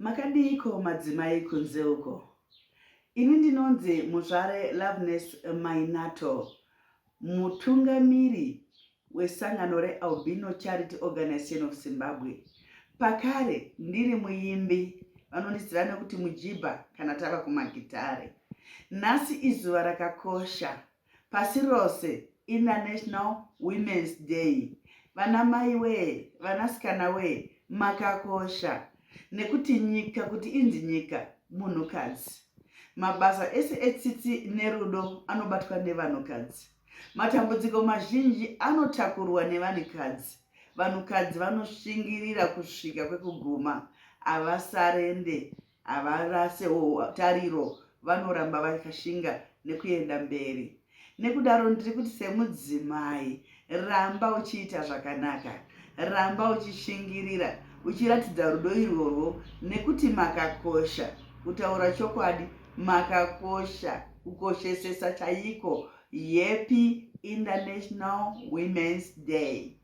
Makadiiko madzimai kunze uko? Ini ndinonzi Muzvare Loveness Mainato, mutungamiri wesangano reAlbino Charity Organisation of Zimbabwe. Pakare ndiri muimbi, vanondiziva nekuti Mujibha kana tava kumagitare. Nhasi izuva rakakosha Pasi rose, International Women's Day. Vanamai wee, vanasikana wee, makakosha nekuti nyika kuti inzi nyika munhukadzi. Mabasa ese etsitsi nerudo anobatwa nevanhukadzi. Matambudziko mazhinji anotakurwa nevanhukadzi. Vanhukadzi vanoshingirira kusvika kwekuguma, havasarende Havarase tariro, vanoramba vakashinga nekuenda mberi. Nekudaro ndiri kuti semudzimai, ramba uchiita zvakanaka, ramba uchishingirira, uchiratidza rudo irworwo nekuti makakosha. Kutaura chokwadi, makakosha, kukoshesesa chaiko. Happy International Women's Day.